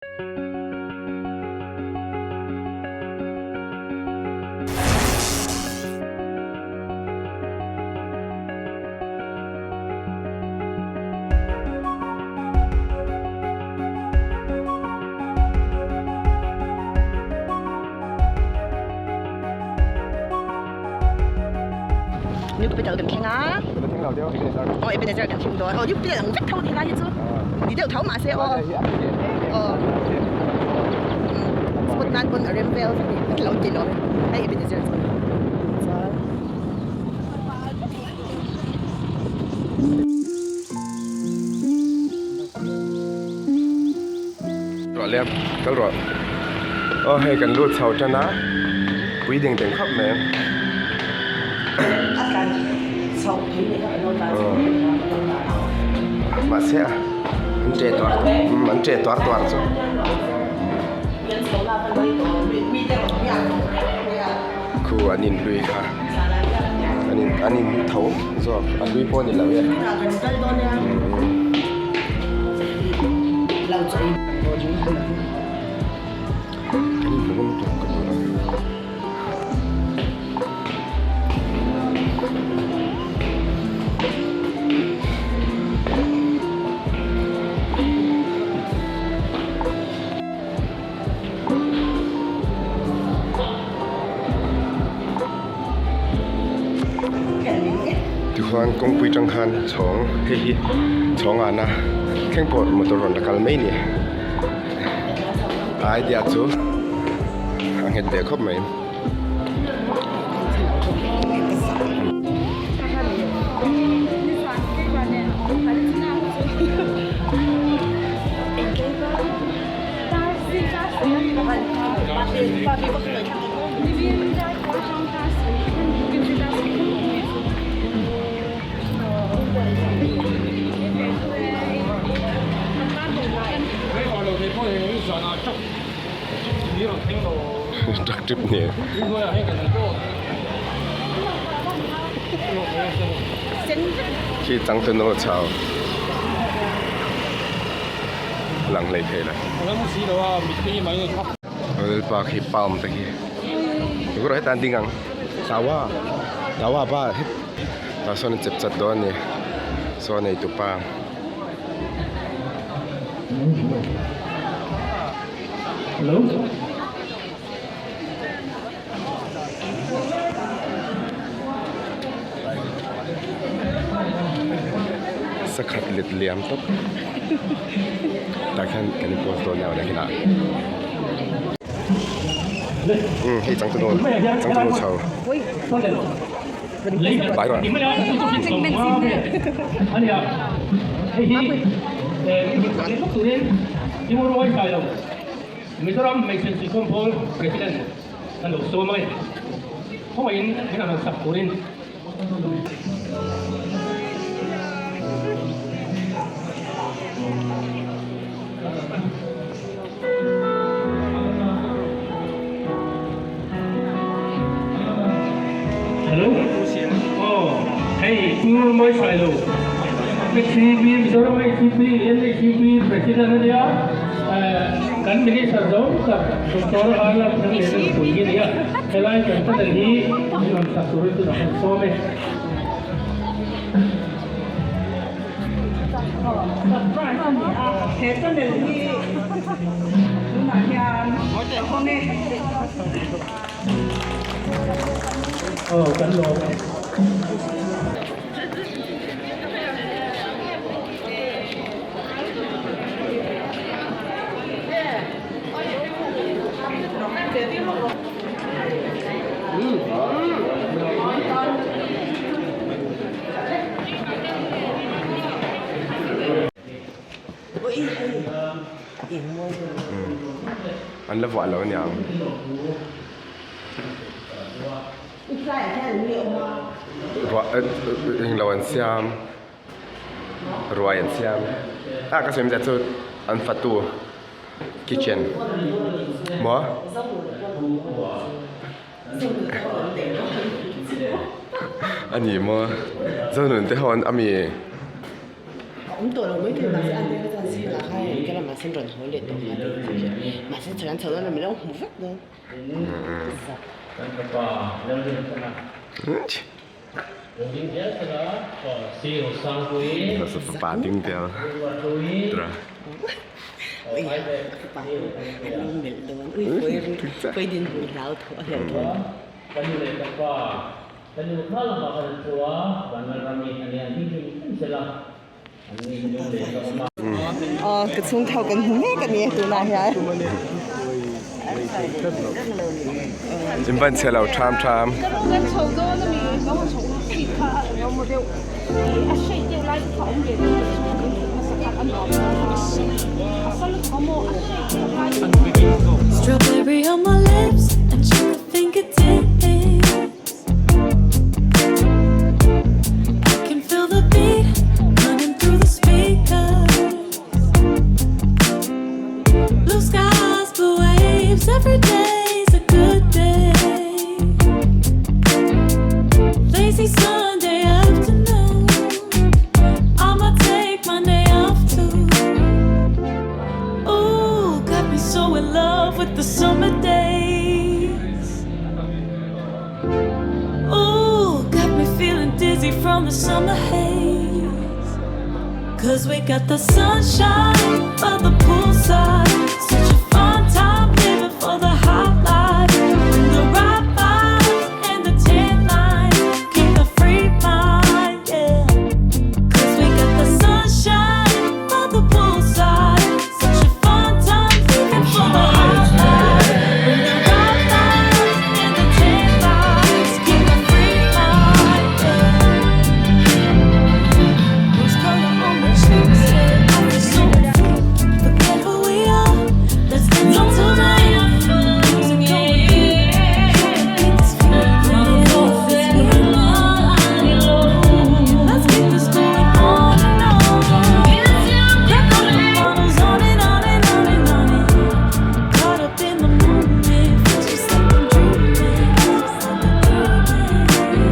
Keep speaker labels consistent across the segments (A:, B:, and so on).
A: New Capital kan thleng a. Aw Ebenezer kan thleng dawn. Aw New Capital ang vek tho ni lai hi chu. Ni deuh tho mahse aw. Aw. Spot nan pawn a rem vel vek ni lo ti lo. Hei Ebenezer chu. Chuan.
B: Ruah lem kal ruah aw hei kan lut chho tan a pui ding ding khawp mai mahse a an che tuar an che tuar tuar chu khu an inhlui kha an in an in tho zawk a hlui pawh a ni lo e. Kan inhmu ngam lutuk ka duh lo. Tichuan kawngpui tang khan chhawng hei hi chhawng ana thleng pawh motor rawn la kal mai a ni a idea chu a nghet ve khawp mai. Truck trip nge khi changtunu chau lang hlei thei lo Lalpa khi palm te khi erawh heta an ding ang tawa tawa pa tah sawn an chep chat dawn a ni saw a neitu pa. Sakhat let liam tawp tah khian kan in post dawn nia awle khilah umm hei changtunu changtunu chho bai rawh.
C: Mizoram Hmeichhe Suihkhawm Pawl President an lo sawm a ni. Khawngaihin min han sak turin. Hello Aw hei Pu Mawisailo HCP Mizoram HCP NHCP President a nia kan Minister zawng tak Doctor Arla Thanglen a nupui hi a ni a helai kan channel hi min rawn sak turin tunah kan sawm e.
A: He channel hi tunah hian ka hawng e.
C: Aw kan lawm e.
B: An la vuah lo aniang. Vuah englo an siam ruai an siam a ka sawi zat chu an fatu kitchen maw. A ni maw? Zonun te ho an ami.
A: A awm tawh lo mai thei mahse a hmel chuan zing ah. kha in kal a mahse an rawn haw leh tawh kha tih chu mahse chhan chho dawn lo min lo hmu vek dawn.
B: Fapa ding tel tura.
A: Ui fapa an lo melh dawn ui pawih din hmu hlau thaw a hlauh thawn.
C: Ka nu leh ka pa, ka nu kha lamah khan an thu a, Vanlalrami a nia hming hrim hrim sela an ni nu leh ka awm a.
A: Aw ka chhung thau kan hmu mek a ni tunah hian.
B: In van chhe lo tham tham.
D: Strawberry on my lips and sugar fingertips. I can feel the beat running through the speakers. Blue skies, blue waves, every day's a good day. Lazy Sunday afternoon. I'ma take Monday off too. Ooh, got me so in love with the summer days. Ooh, got me feeling dizzy from the summer haze. Cause we got the sunshine by the poolside. Such a fun time living for the hot life. Bring the right vibes and the tan lines. Keep the free mind, yeah. Cause we got the sunshine by the poolside. Such a fun time living for the hot life. Bring the right vibes and the tan lines. Keep the free mind, yeah. Rose color on my cheeks, yeah. I feel so free. Forget who we are. Let's dance until night. Music going deep. Can't beat this feeling. This feeling. Let's keep this going on and on. Crack open bottles on and on and on and on and caught up in the moment. Feels just like I'm dreaming. Just like I'm dreaming.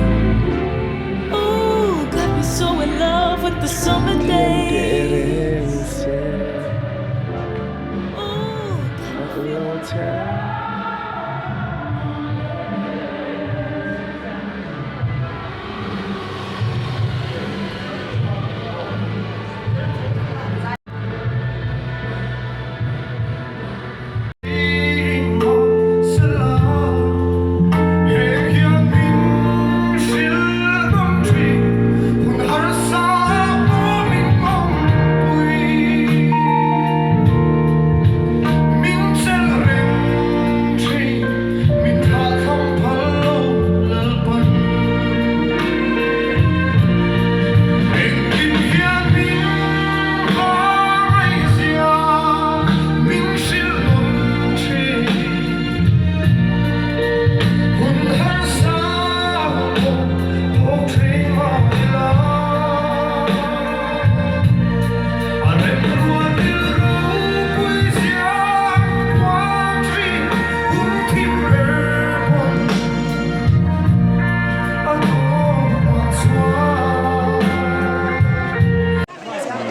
D: Ooh, got me so in love with the summer days. Ooh, got me feeling.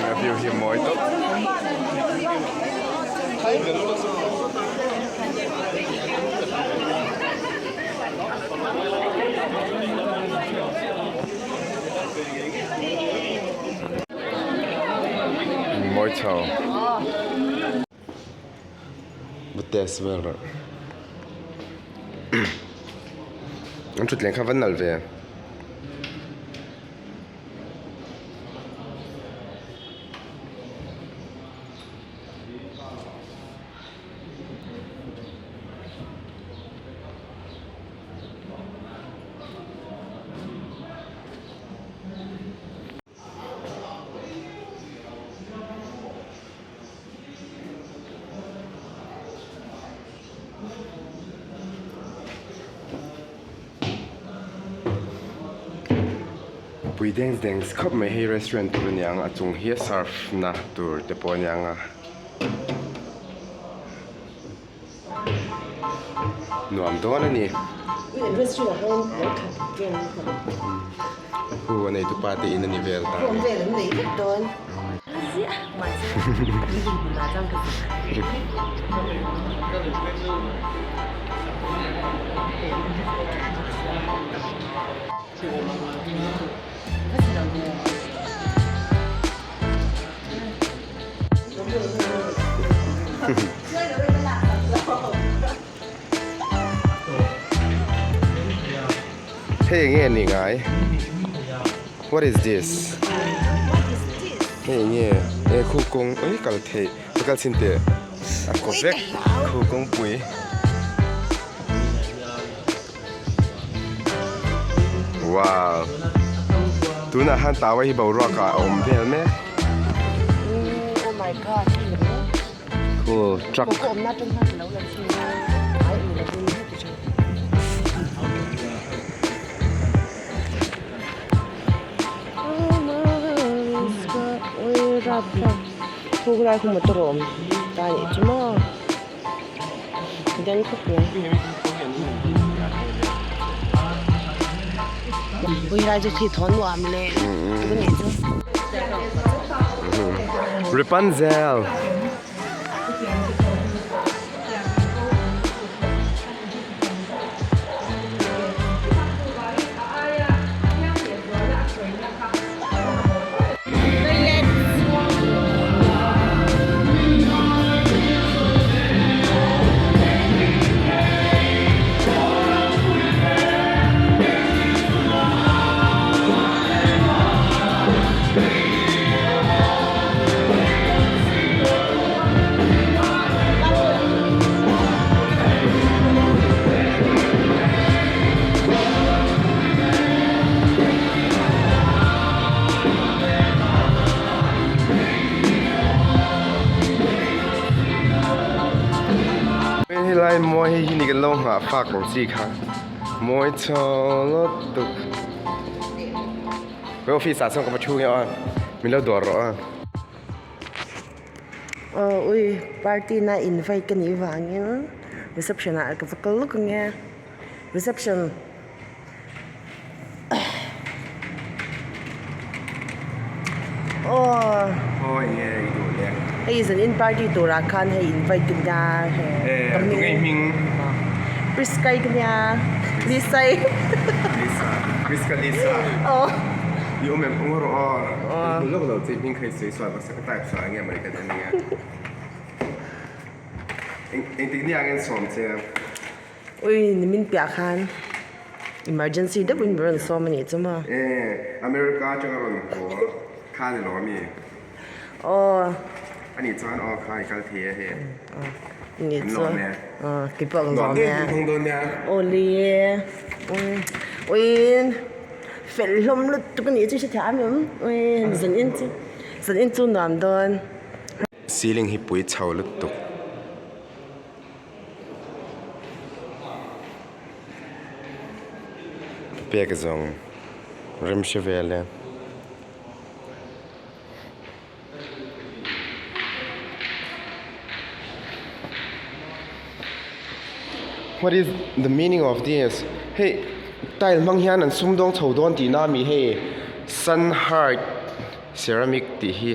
B: A view hi mawi tawp. Mawi chho. Va test vel rawh. An thutthleng kha va nalh ve. Pui deng deng khawp mai hei restaurant tur aniang a chung hi a serve na tur te pawh aniang a nuam dawn a ni. Hu a nei tupa te in a ni vel ta.
A: a mahse kan dinhmunah chuan ka zak.
B: Hei enge ni ngai what is this hei enge e khu kawng oi kal theih ka kal chhin teh a kaw vek khu kawngpui. Wow tunah khan tawa hi boruak ah a awm vel mek khu truck
A: Den khawp mai. Ui lai chu khi thawn nuam le ka nih chu.
B: Rapunzel. Helai mawi hei hi ni kan lo nghah fak ang chi kha mawi chho lawt tuk ka office ah chuan ka va thu nge aw min lo dawr rawh a.
A: Aw ui party na invite ka nih vangin reception ah ka va kal lawk ang e reception. Aw hei zan in party turah khan hei invite ka nia hei
B: hming
A: Prisca ka nia Lisa i
B: Lisa Prisca Lisa
A: aw
B: i awm em awm rawh aw hmu lawk lo che hming kha i sawi sual bawk sia ka type sual ang em mai ka ti ania engtik ni ang en sawm che.
A: Ui nimin piah khan emergency deuh in min rawn sawm a nih chu maw?
B: E, America atanga rawn haw kha ni lo ami?
A: Aw.
B: A nih chuan aw kha i kal thei e hei.
A: Nih
B: Kan
A: chu.
B: lawm e.
A: Aw keipawh ka lawm
B: Nuam
A: e.
B: em em thung dawn nia.
A: Aw le. Ui ui fel hlawm lutuk a nih chu hre thiam em? Ui zan in chu zan in chu nuam dawn.
B: Ceiling hi pui chho lutuk. Pek zawng rem hre vel e. What is the meaning of this? Hei tile hmang hian an sumdawng chho dawn tihna a mi hei sun heart ceramic tih hi.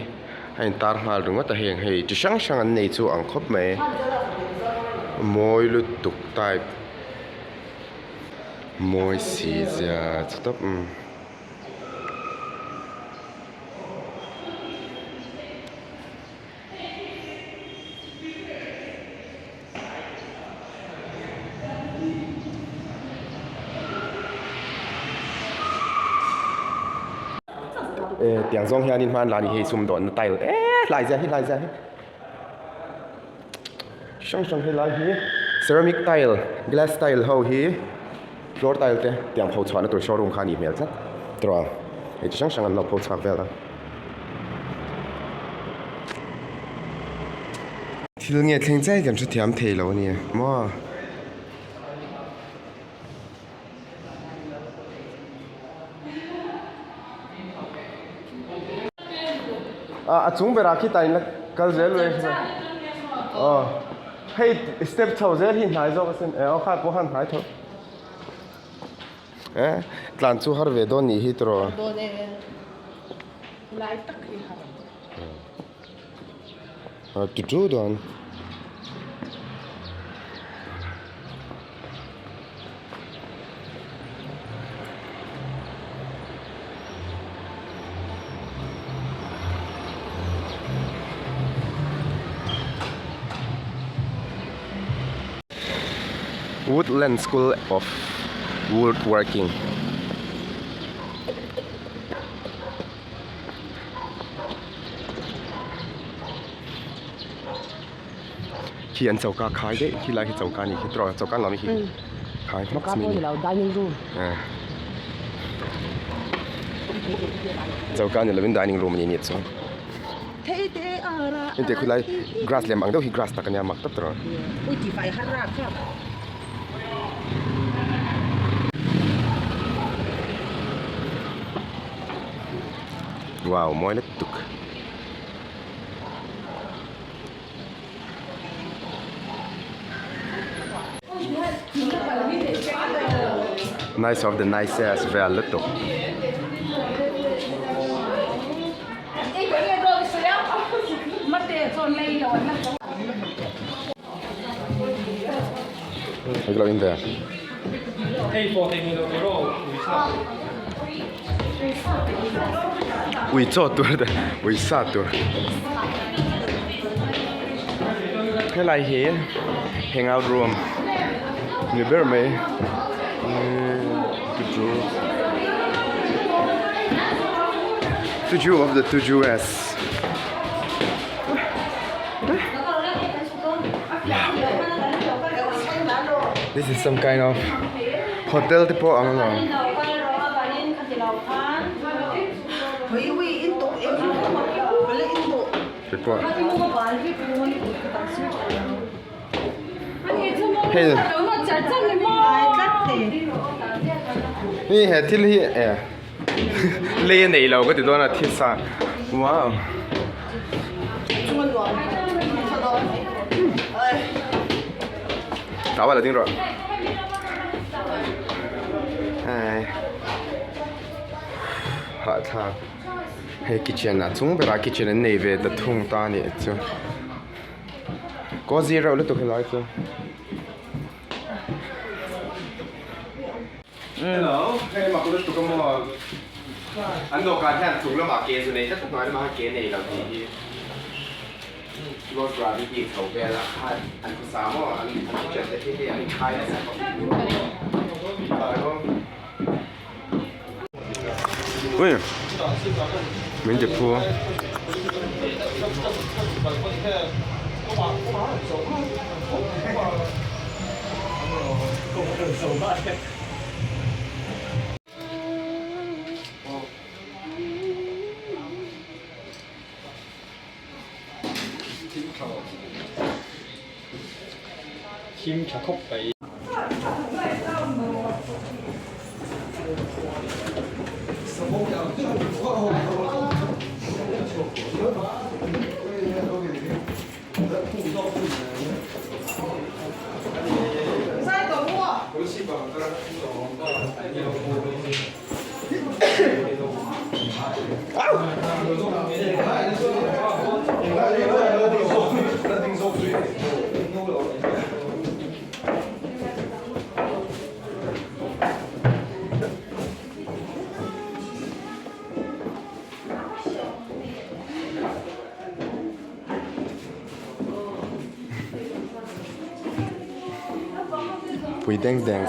B: A intar nghal ringawt a heng hei chi hrang hrang an nei chu ang khawp mai mawi lutuk type mawi si zia chu tawp umm. Tiang zawng hianin hman la ni hei sumdawnna tile eee hlai zia hi hlai zia hi hrang hrang helai hi ceramic tile glass tile ho hi floor tile te tiang pho chhuahna tur showroom kha a nih hmel tlat tawh a hei chi hrang hrang an lo pho chhuak vel a. Thil nge thleng chiai kan hrethiam thei lo a ni maw. A chung berah khi tain la kal zel lui aw hei step chho zel hi hnai zawk asin eh aw kha pawh khan hnai tho eh tlan chu har ve dawn nih hi tawh.
A: Dawn e lai tak hi har.
B: Tu tu dawn. Woodland School of Woodworking. Khi an choka khai daih khi lai khi choka a nih khi tiraw choka ang lo a nih khi khai hmak chu ni choka ni lovin dining room a ni nih chuan heng te khulai grass lem ang deuh hi grass tak a nia mak tak tiraw. Wow mawi lutuk. Nice of the nicest vel lutuk. Hei lo in ve. Ui chaw tur te ui sa tur helai hi hangout room ni ber mai tuju tuju of the tuju s This is some kind of hotel te pawh ang alawm. Te pawh. Hei. Ni he thil hi e lei a nei lo ka ti dawn a thisa wow. Tah a la ding rawh. Hai. Hahthlak. Hei kitchen a chung berah kitchen an nei ve ta thung ta a nih chu. Cozy reuh lutuk helai chu. Hello, hei mak lutuk a maw? An dawhkan hian chung lamah ke chu nei tlat hnuai lamah khan ke nei lo tih hi Lord Gravity chho velah khan an khawsa maw an kitchen te khi hei an inkhai nasa khawp Ui min ti phu.
C: Thim tha khawp mai.
B: Pui deng deng.